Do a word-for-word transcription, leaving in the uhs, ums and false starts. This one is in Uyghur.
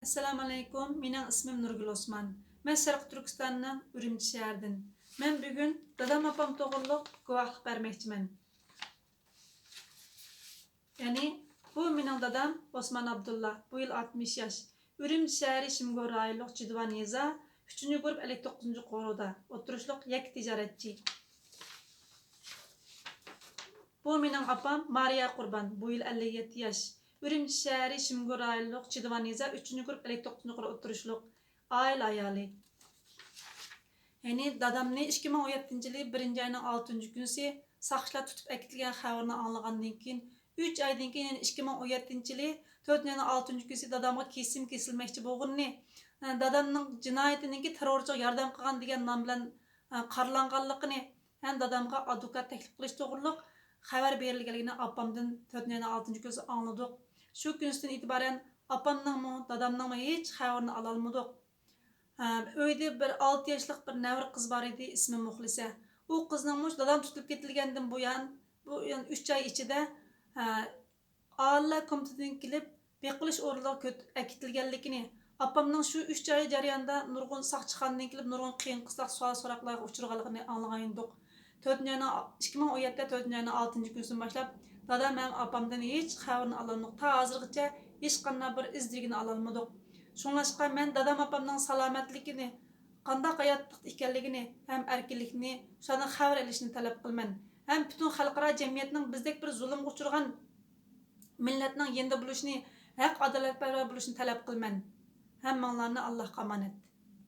ئەسسالامۇئەلەيكۇم، مېنىڭ ئىسمىم نۇرگۈل ئوسمان. مەن شەرقىي تۈركىستاننىڭ ئۈرۈمچى شەھىرىدىن. مەن بۈگۈن دادام ئاپام توغرۇلۇق گۇۋاھلىق بەرمەكچىمەن. يەنى، بۇ مېنىڭ دادام ئوسمان ئابدۇللا، بۇ يىل ئاتمىش ياش. ئۈرۈمچى شەھىرى شىمگو رايونلۇق جىدۋان يېزا، ئۈچىنچى گۇرۇپ ئەللىك توققۇزىنچى قورۇدا، ئوتتۇرىشلىق يەككە تىجارەتچى. بۇ مېنىڭ ئاپام مارىيا قۇربان، بۇ يىل ئەللىك يەتتە ياش. ئۈرۈمچى شەھىرى شىمگو رايونلۇق جىدۋان يېزا، ئۈچىنچى گۇرۇپ ئەللىك توققۇزىنچى قورۇ ئوتتۇرىشلۇق ئائىلە ئايالى. يەنى دادامنى ئىككى مىڭ ئون يەتتىنچى يىلى بىرىنچى ئاينىڭ ئالتىنچى كۈنىسى ساقچىلار تۇتۇپ ئەكېتىلگەن خەۋىرىنى ئاڭلىغاندىن كېيىن، ئۈچ ئايدىن كېيىن، يەنى ئىككى مىڭ ئون يەتتىنچى يىلى تۆتىنچى ئاينىڭ ئالتىنچى كۈنىسى دادامغا كېسىم كېسىلمەكچى بولغىنىنى، دادامنىڭ جىنايىتىنىڭكى تېررورچىغا ياردەم قىلغان دېگەن نام بىلەن قارىلانغانلىقىنى ھەم دادامغا ئادۋوكات تەكلىپ قىلىش توغرۇلۇق خەۋەر بېرىلگەنلىكىنى ئاپامدىن تۆتىنچى ئاينىڭ ئالتىنچى كۈنى ئاڭلىدۇق. شۇ كۈنىدىن ئېتىبارەن ئاپامنىڭمۇ، دادامنىڭمۇ ھېچ خەۋىرىنى ئالالمىدۇق. ئۆيدە بىر ئالتە ياشلىق بىر نەۋرە قىز بار ئىدى، ئىسمى مۇخلىسە. ئۇ قىزنىڭمۇ دادام تۇتۇلۇپ كېتىلگەندىن بۇيان، بۇ ئۈچ ئاي ئىچىدە ئالىيلار كومىتېتىدىن كېلىپ، بېقىلىش ئورنىغا ئەكېتىلگەنلىكىنى، ئاپامنىڭ شۇ ئۈچ ئاي جەريانىدا نۇرغۇن ساقچىخانىدىن كېلىپ، نۇرغۇن قىيىن قىستاق سوئال-سوراقلارغا ئۇچرىغانلىقىنى ئاڭلىغان ئىدۇق. تۆتىنچى ئاينىڭ، ئىككى مىڭ ئون يەتتە تۆتىنچى ئاينىڭ ئالتىنچى كۈنىسىدىن باشلاپ، دادام ھەم ئاپامدىن ھېچ خەۋىرىنى ئالالمىدۇق. تا ھازىرغىچە ھېچقانداق بىر ئىز دېرىكىنى ئالالمىدۇق. شۇڭلاشقا مەن دادام ئاپامنىڭ سالامەتلىكىنى، قانداق ھاياتلىقتا ئىكەنلىكىنى ھەم ئەركىنلىكنى، شۇلاردىن خەۋەر ئېلىشنى تەلەپ قىلىمەن. ھەم پۈتۈن خەلقئارا جەمئىيەتنىڭ بىزدەك بىر زۇلۇمغا ئۇچرىغان مىللەتنىڭ يېنىدا بولۇشىنى، ھەق ئادالەتپەرۋەر بولۇشىنى تەلەپ قىلىمەن. ھەممىڭلارنى ئاللاھقا ئامانەت.